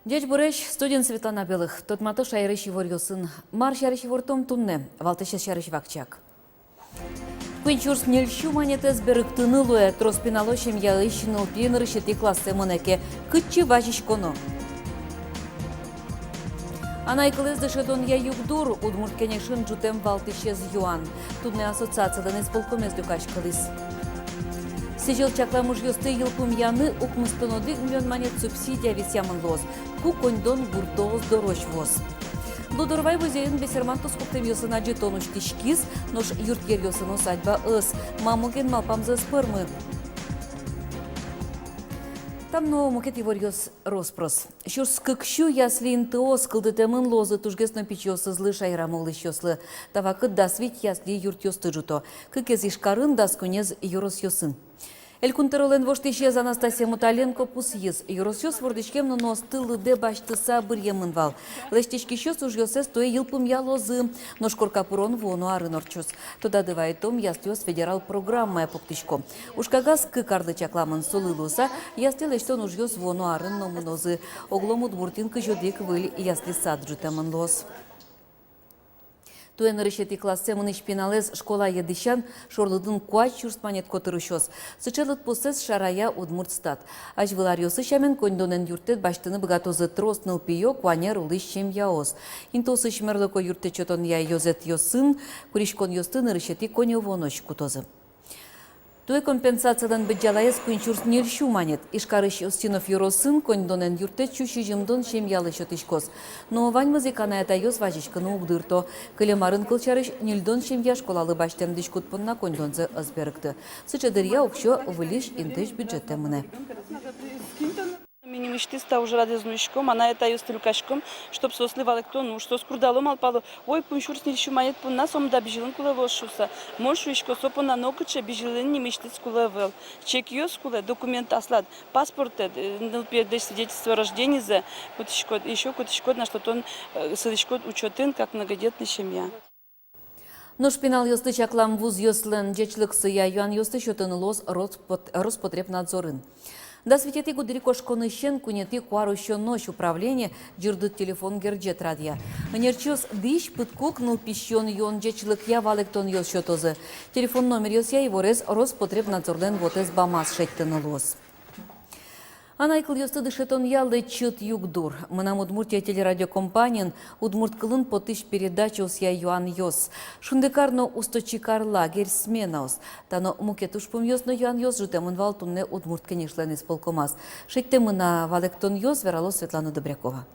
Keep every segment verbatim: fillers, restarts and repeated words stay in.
Ӟечбуресь, студиын Светлана Белых. Тодмато шаерысь иворъёсын. Мар сярысь ивортом туннэ, валтӥсез сярысь вакчияк. Куинь сюрс ньыль сю манетэз берыктыны луэ. Трос пинало семьяысь нылпи нырысетӥ классэ мынэ ке, кытчы вазиськоно? Анай кылэз дышетонъя югдур — Удмурт Кенешын ӝутэм валтӥсез юан. Туннэ ассоциацилэн исполкомез люкаськылӥз. Сӥзьыл чаклам ужъёсты йылпумъяны укмыстон одӥг миллион манет субсидия висъямын луоз. Ку коньдон гуртоос дорозь вуоз. Лудорвай музейын бесерман туспуктэмъёсын адӟытон усьтӥськиз, нош юртъеръёсын усадьба ӧз. Мамуген малпамзы ӧз пӧрмы. Та но мукет иворъёс рос-прос. Сюрс кык сю ясли интыос кылдытэмын луозы тужгес но пичиосызлы шаерамы улӥсьёслы. Та вакыт дас вить ясли юртъёсты ӝуто. Кыкез Ижкарын, дас куинез ёросъёсын. Элькун тӧролэн воштӥсез Анастасия Муталенко пусйиз: ёросъёс вордӥськем нуныосты лыдэ басьтыса быръемын вал. Лэсьтӥськисьёс ужъёссэс туэ йылпумъялозы, нош корка пырон вуоно арын ортчоз. Тодады вайытом, яслиос федерал программая пуктӥсько. Ужкагаз кык арлы чакламын. Солы луыса, ясли лэсьтон ужъёс вуоно арын но мынозы. Оглом Удмуртиын кызь одӥг выль ясли-сад ӝутэмын луоз. Туэ нырысетӥ классэ мынӥсь пиналэз школае дӥсян шорлыдын куать сюрс манет котыр усёз. Сыӵе лыдпусэз шарая Удмуртстат. Азьвыл аръёсы сямен, коньдонэн юрттэт басьтыны быгатозы трос нылпиё, куанер улӥсь семьяос. Интыосысь мерлыко юрттэт сётонъя ёзэтъёсын куриськонъёсты нырысетӥ коньывуонозь кутозы. Туэ компенсацилэн быдӟалаез куинь сюрс ньыль сю манет. Ижкарысь Устинов ёросын коньдонэн юрттэт сю сизьымдон семьялы сётӥськоз. Но ваньмыз ик анай-атайёс вазиськыны уг дырто. Кылем арын, кылсярысь, ньыльдон семья школалы басьтэм дӥськут понна коньдонзэ ӧз берыкты. Сыӵе дыръя уксё выльысь интыысь бюджетэ мынэ. Ми нимысьтыз та ужрадэз нуиськом, анай-атайёсты люкаськом, чтоб соослы валэктон уж. Соос курдало, малпало: ой, куинь сюрс ньыль сю манет понна сомында бызьылыны кулэ луоз шуыса. Мон шуисько, со понна нокыӵе бызьылыны нимысьтыз кулэ ӧвӧл. Чекъёс кулэ, документ аслад, паспортэд, э, нылпиедлэсь свидетельство о рожденизэ кутӥськод, ещё кутӥськод на, что тон, э, сылӥськод учётын как многодетный семья. Нош пиналъёсты чаклам вузъёслэн ӟечлыксыя юанъёсты сётыны луоз Роспот-, Роспотребнадзорын. Дас витетӥ гудырикошконысен куинетӥ куарусёнозь управление ӟырдыт телефон герӟет радъя. Ӧнерчиос дӥсь пыдкук нылпи сиён-юон ӟечлыкъя валэктонъёс сётозы. Телефон номеръёсъя иворез Роспотребнадзорлэн вотэс бамаз шедьтыны луоз. Анай кылъёсты дышетонъя лэчыт югдур. «Мынам Удмуртие» телерадиокомпаниын удмурт кылын потӥсь передачаосъя юанъёс. «Шундыкар» но «Усточикар» лагерь сменаос. Та но мукет ужпумъёс но юанъёс ӝутэмын вал туннэ Удмурт Кенешлэн исполкомаз. Шедьтэмын-а валэктонъёс, вералоз Светлана Добрякова.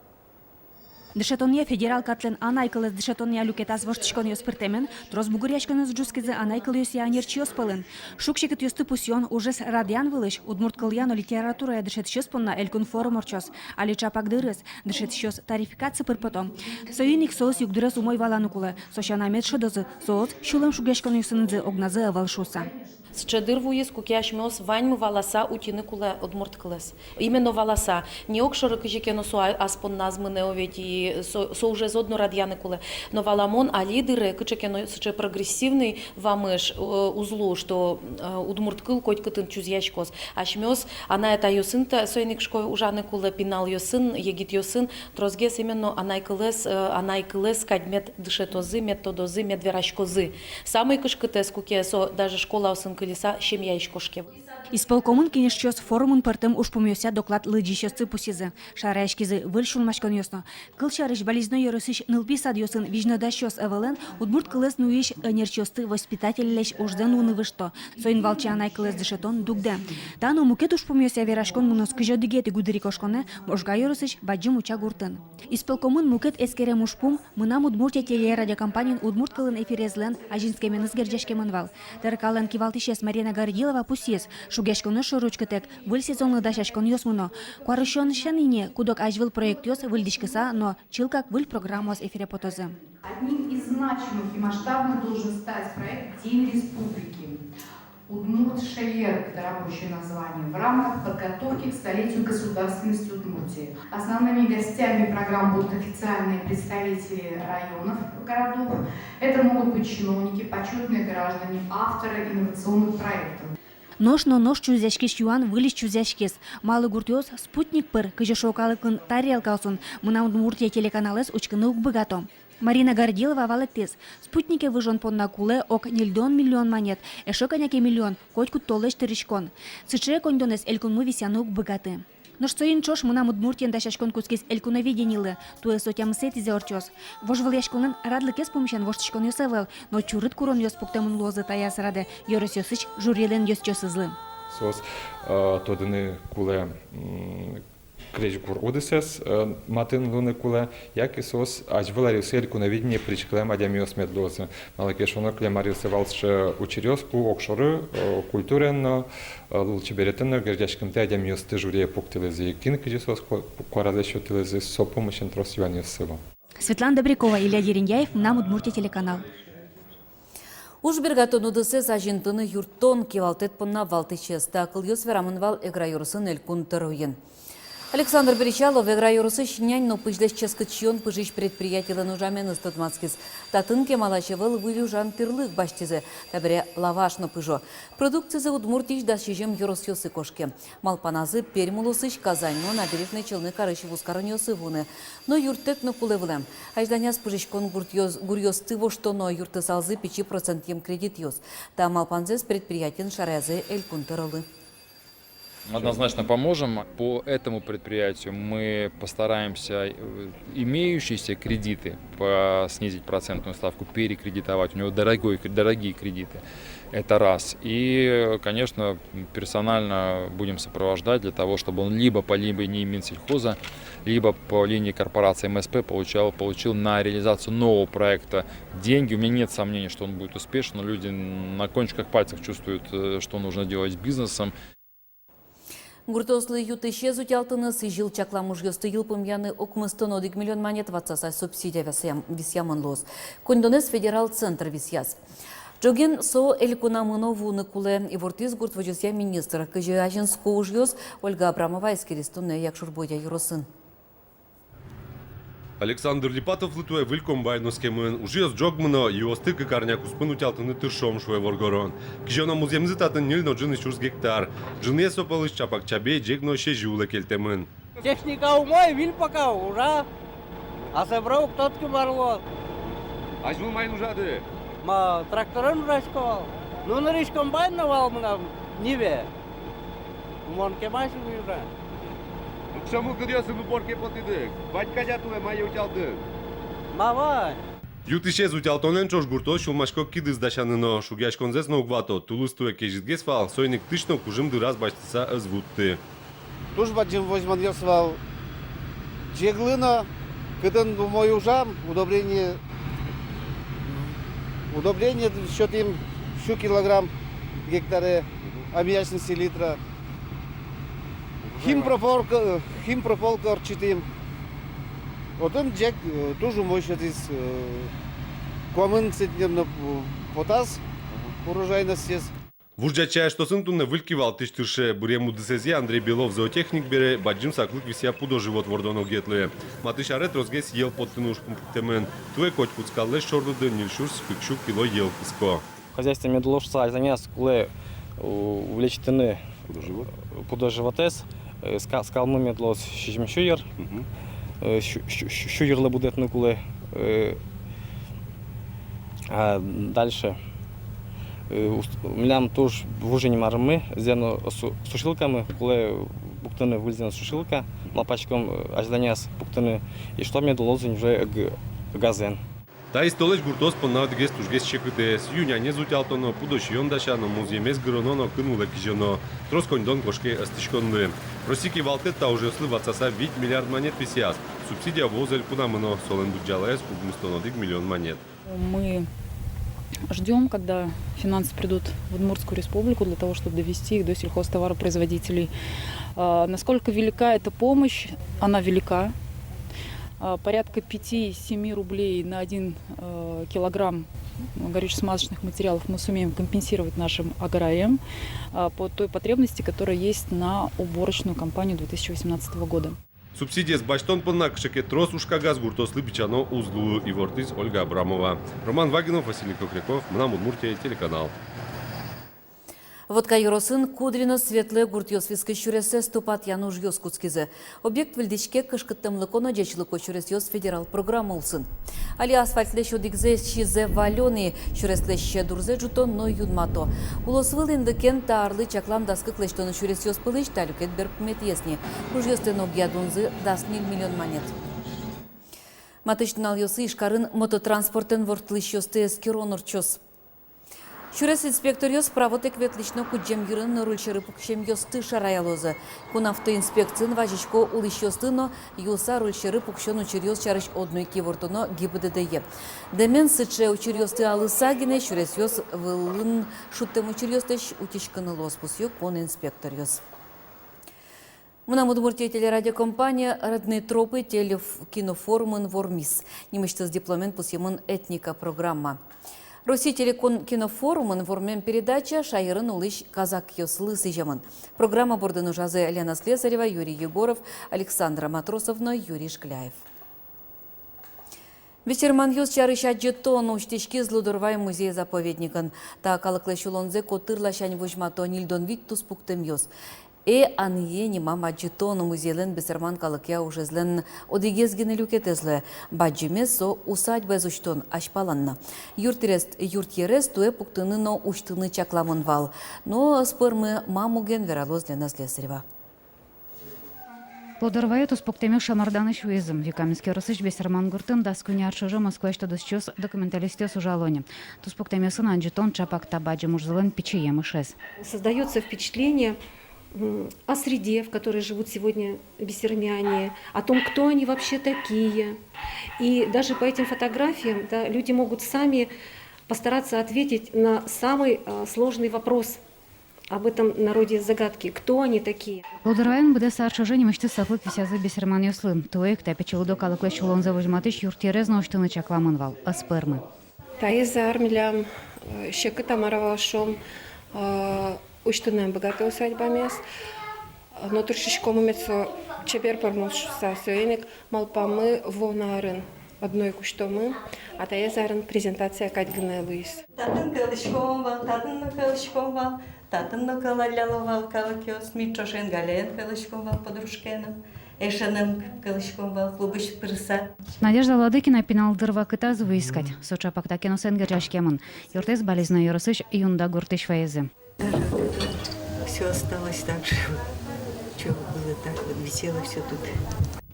Дышетонъя федерал катлэн анай кылэз дышетонъя люкетаз воштӥськонъёс пыртэмын. Трос бугыръяськонъёс ӝутскизы анай кылъёсъя ӧнерчиос пӧлын. Шуг-секытъёсты пусъён, ужез радъян вылысь удмурт кылъя но литературая дышетӥсьёс понна элькун форум ортчоз. Али ӵапак дырыз. Дышетӥсьёс тарификаци пыр пото. Соин ик соос югдурез умой валаны кулэ. Со сяна мед шӧдозы, соос сюлэм шугъяськонъёсынызы огназы ӧвӧл шуыса. Сыӵе дыр вуиз, куке асьмеос ваньмы валаса утьыны кулэ удмурт кылэз. Именно валаса. Не огшоры кызьы ке но со а-, ас понназ мынэ, о ведь, и со, со ужез одно радъяны кулэ. Но валамон, али дыре кыӵе ке но сыӵе прогрессивный вамыш, э, уз лу, что, э, удмурт кыл котькытын чузъяськоз. Асьмеос анай-атайёсын та, соин ик шуисько, ужаны кулэ, пиналъёсын, егитъёсын, тросгес именно анай кылэз, э, анай кылэз кадь мед дышетозы, мед тодозы, мед вераськозы. Самой кышкытэз, куке со даже школаосын кылиса семьяысь кошке. Исполкомын кенешчиос форумын пӧртэм ужпумъёсъя доклад лыдӟисьёсты пусйизы. Шараяськизы выль сюлмаськонъёс но. Кылсярысь, Балезино ёросысь нылпи садъёсын визьнодасьёс ӧвӧлэн удмурт кылэз нуись ӧнерчиосты воспитательлэсь ужзэ нуыны выжто. Соин валче анай кылэз дышетон дугдэ. Та но мукет ужпумъёсъя вераськон мыноз кызь одӥгетӥ гудырикошконэ Можга ёросысь Бадӟым Уча гуртын. Исполкомын мукет эскерем ужпум «Мынам Удмуртие» телерадиокомпаниын удмурт кылын эфирезлэн азинскеменыз герӟаськемын вал. ТРК-лэн кивалтӥсез Марина Гордилова пусйиз: шугъяськонъёс шоры учкытэк, выль сезонлы дасяськонъёс мыно. Куарусёнысен ини куд-ог азьвыл проектъёс выльдӥськыса но чылкак выль программаос эфире потозы. Одним из значимых и масштабных должен стать проект «День республики». «Удмурт Шелер» — это рабочее название, в рамках подготовки к столетию государственности Удмуртии. Основными гостями программ будут официальные представители районов, городов. Это могут быть чиновники, почётные граждане, авторы инновационных проектов. Нош но нош чузъяськись юан выльысь чузъяськиз. Малы гуртъёс «Спутник» пыр, кызьы шуо калыкын, тарелкаосын «Мынам Удмуртие» телеканалэз учкыны уг быгато? Марина Гордилова валэктӥз: «Спутнике» выжон понна кулэ ог ньыльдон миллион манет, эшшо кӧня ке миллион — котькуд толэзь тырыськон. Сыӵе коньдонэз элькунмы висъяны уг быгаты. Нош соин ӵош «Мынам Удмуртиен» дасяськон кутскиз «Элькуновидениелы». Туэ со тямысэтӥзэ ортчоз. Вожвылъяськонлэн радлыкез пумысен воштӥськонъёс ӧвӧл, но чурыт куронъёс пуктэмын луозы таяз радэ ёросъёсысь жюрилэн ёзчиосызлы. Соос, э, тодыны кулэ, м, крезьгур удысэз, э, матын луыны кулэ, яке соос азьвыл аръёсы «Элькуновидение» пыриськылэм адямиос мед луозы. Малы ке шуоно, кылем аръёсы вал сыӵе учыръёс, ку огшоры, э, культураен но, э, лулчеберетэн но герӟаськымтэ адямиосты жюрие пуктылӥзы. Кин кызьы соос ку-, куаразэс сётылӥзы, со пумысен трос юанъёссы вал. Светлана Добрякова, Илья Дерендяев, «Мынам Удмуртие» телеканал. Уж бергатон удысэз азинтыны юрттон кивалтэт понна валтӥсез. Та кылъёс верамын вал Эгра ёросын Элькун тӧроын. Александр Бречалов Эгра ёросысь нянь но пызьлэсь ческыт сиён пыжись предприятилэн ужаменыз тодматскиз. Татын кемалась ӧвӧл выль ужан тӥрлык басьтӥзы, табере лаваш но пыжо. Продукцизы Удмуртиысь дас сизьым ёросъёсы кошке. Малпаназы Пермь улосысь, Казань но Набережной Челны карысь вузкаронъёсы вуыны. Но юрттэт но кулэ вылэм. Азьланяз пыжиськон гуртъёс-, гуръёсты воштоно, юрттысалзы пичи процентъем кредитъёс. Та малпанзэс предприятиен шараязы Элькун тӧролы. Однозначно поможем. По этому предприятию мы постараемся, э, имеющиеся кредиты по-, снизить процентную ставку, перекредитовать. У него дорогой кре-, дорогие кредиты. Это раз. И, конечно, персонально будем сопровождать для того, чтобы он либо по линии Минсельхоза, либо по линии корпорации МСП получал, получил на реализацию нового проекта деньги. У меня нет сомнений, что он будет успешен. Люди на кончиках пальцев чувствуют, э, что нужно делать с бизнесом. Гуртъёслы ю-тысез утялтыны, сӥзьыл чаклам ужъёсты йылпумъяны укмыстон одӥг миллион манет ватсаса субсидия висъям-, висъямын луоз. Коньдонэз федерал центр висъяз. Ӝоген со элькунамы но вуыны кулэ, ивортӥз гурт возёсъя министр. Кызьы азинско ужъёс, Ольга Абрамова эскериз туннэ Якшур-Бӧдья ёросын. Александр Липатовлы туэ выль комбайн оскемын. Ужъёс ӝог мыно, юосты кык арня куспын утялтыны тыршом, шуэ воргорон. Кизёно музъемзы татын ньыль но ӝыны сюрс гектар. Ӝыныез со пӧлысь чапак чабей, ӟег но сезьы улэ кельтэмын. Техника умой, выль пока, ужа. А собере уг тодӥськы, мар луоз. Азьвыл маин ужады? Ма, тракторен ужасько вал. Ну, нырысь комбайн но вал мынам, Ниве. Мон кемалась ужа. Уксё мылкыдъёсын упорке потӥды. Вань кадь-а туэ мае утялтыны? Ма, вань. Ю-тысез утялтонэн ӵош гуртоос сюлмасько кидыс дасяны но. Шугъяськонзэс но уг вато. Тулыс туэ кезьытгес вал, соин ик тысь но кужым дыраз басьтыса ӧз вутты. Туж бадӟым возьманъёс вал ӟеглы но, кытын умой ужам, удобрение, удобрение сётӥм сю килограмм гектаре, аммиачной селитра. Химпрофол ко-, химпрофол ортчытӥм. Отын ӟег, э, туж умой сётӥз, э, куамын центнер но, э, потаз урожайностез. Вуж Ӟатча эштосын туннэ выль кивалтӥсь тырше. Быръем удысэзъя Андрей Белов зоотехник бере, бадӟым саклык висъя пудо-живот вордон огъетлы. Матысь аре тросгес йӧл поттыны ужпум пуктэмын. Туэ котькуд скаллэсь шорлыдын ньыль сюрс кык сю кило йӧл кыско. Хозяйствоме мед луоз шуыса, азьланяз кулэ, у-, увеличитыны пудо-живот, пудо-животэз, э, ска-, скалмы мед луоз сизьым сю йыр. Мгм. Э, сю-, сю-, сю-, сю йырлы будэтыны кулэ, э, а дальше, э, ус-, милям туж вуж инмармы, зерносу-, сушилкамы, кулэ пуктыны выль зерносушилка, малпаськом, э, азьланяз пуктыны, и чтоб мед луоз ини уже г-, газэн. Таиз толэзь гуртоос понна одӥгез тужгес секытэз: ю-нянез утялтоно, пудо-сиён дасяно, музъемез гыроно но кын улэ кизёно. Трос коньдон кошке ӧстӥськонлы. Россия кивалтэт та ужъёслы ватсаса вить миллиард манет висъяз. Субсидия вуоз элькунамы но, солэн быдӟалаез укмыстон одӥг миллион манет. Мы ждём, когда финансы придут в Удмуртскую Республику для того, чтобы довести их до сельхозтоваропроизводителей. А, насколько велика эта помощь? Она велика. А, порядка пяти-семи рублей на один, э, килограмм горюче-смазочных материалов мы сумеем компенсировать нашим аграриям, а, по той потребности, которая есть на уборочную кампанию две тысячи восемнадцатого года. Субсидиез басьтон понна кыӵе ке трос ужкагаз гуртоослы бичано уз луы, ивортӥз Ольга Абрамова. Роман Вагинов, Василий Кокряков, «Мынам Удмуртие» телеканал. Вотка ёросын Кудрино, Светлое гуртъёс вискысь сюресэз тупатъян ужъёс кутскизы. Объект выльдӥське «Кышкыттэмлыко но ӟечлыко сюресъёс» федерал программа улсын. Али асфальтлэсь одӥгзэ сизэ валё ни, сюреслэсь дурзэ ӝуто но юнмато. Улосвыл инлыкен та арлы чаклам дас кык лэсьтоно сюресъёс пӧлысь та люкет берпуметӥез ни. Ужъёслэн огъя дунзы дас ньыль миллион манет. Матысь нуналъёсы Ижкарын мототранспортэн ворттылӥсьёсты эскерон ортчоз. Сюрес инспекторъёс правотэк ветлӥсь но кудӟем йырын руль сьӧры пуксемъёсты шараялозы. Кун автоинспекциын вазисько улӥсьёслы но юыса руль сьӧры пуксён учыръёс сярысь одно ик ивортоно ГИБДД-е. Дэмен сыӵе учыръёсты алыса гинэ сюресъёс вылын шудтэм учыръёслэсь утиськыны луоз, пусъё кун инспекторъёс. «Мынам Удмуртие» телерадиокомпания «Родные тропы» телекинофорумын вормиз. Нимысьтыз дипломен пусъемын «Этника» программа. «Россия» телекинокинофорумын вормем передача шаерын улӥсь казакъёслы сӥземын. Программа бордын ужазы Лена Слесарева, Юрий Егоров, Александр Матросов но Юрий Шкляев. Бесерманъёс сярысь адӟытон усьтӥськиз Лудорвай музей-заповедникын. Та калыклэсь улонзэ котыр ласянь возьмато ньыльдон вить туспуктэмъёс. «Э, Анье» нимам адӟытон музейлэн бесерман калыкъя ужезлэн одӥгез гинэ люкетэз луэ. Бадӟымез со усадьбаез усьтон, азьпалан но. Юртъерез, юртъерез туэ пуктыны но усьтыны чакламын вал. Но ӧз пӧрмы, ма муген, вералоз Лена Слесарева. Лудорвае туспуктэмъёс Шамарданысь вуизы. Векаменск ёросысь Бесерман гуртын дас куинь ар ӵоже Москваысь тодосчиос, документалистъёс ужало ни. Туспуктэмъёсын адӟытон чапак та бадӟым ужзылэн пичи емышез. Создаётся впечатление, м, о среде, в которой живут сегодня бесермяне, о том, кто они вообще такие. И даже по этим фотографиям, да, люди могут сами постараться ответить на самый, э, сложный вопрос об этом народе загадки. Кто они такие? Лудорвайын быдэс ар ӵоже нимысьтыз саклык висъязы бесерманъёслы. Туэ ик та пичи лудо калыклэсь улонзэ возьматӥсь юртъерез но усьтыны чакламын вал, ӧз пӧрмы. Таиз ар милям, э, секыт-а, мар-а вал, шуом, э, усьтыны ӧм быгатэ усадьбамес. Но тыршиськомы мед со чебер пӧрмоз шуыса, соин ик малпамы вуоно арын одно ик усьтомы, а таиз арын презентация кадь гинэ луиз. Татын кӧлӥськом вал, татын но кӧлӥськом вал, татын но кӧлалляло вал калыкъёс. Ми ӵошен Галяен кӧлӥськом вал, подружкаеным, эшеным кӧлӥськом вал клубысь пырыса. Надежда Владыкина пинал дыр вакытаз вуиз кадь. Со чапак та кеносэн герӟаськемын. Юртэз Балезино ёросысь Юнда гуртысь ваизы. Даже вот это вот всё осталось так же. Чё было так вот, висело всё тут.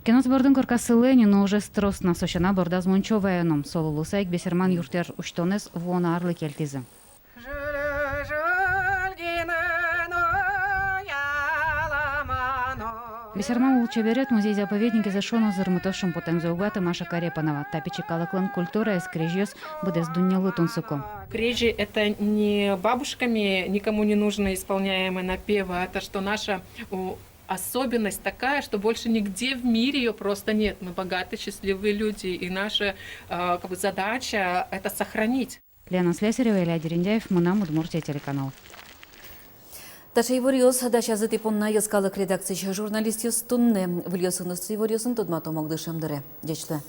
Кенос бордын корка сылэ ни, но ужез трос на, со сяна бордаз мунчо ваёно. Со луыса ик бесерман юртъер усьтонэз вуоно арлы кельтӥзы. Бесерман лулчеберет музей-заповедникез эшшо но зырмытоз, шумпоттэмзэ уг ваты Маша Карепанова. Та пичи калыклэн культураез крезьёс быдэс дуннелы тунсыко. Крезьи — это не бабушками никому не нужно исполняемые напевы, а то, что наша, у, особенность такая, что больше нигде в мире её просто нет. Мы богатые, счастливые люди, и наша, э, как бы, задача это сохранить. Лена Слесарева, Илья Дерендяев, «Мынам Удмуртие» телеканал. Таӵе иворъёс дасязы тӥ понна йӧскалык редакциысь журналистъёс туннэ. Выльёсыныз иворъёсын тодматом огдышем дыре. Ӟеч луэ.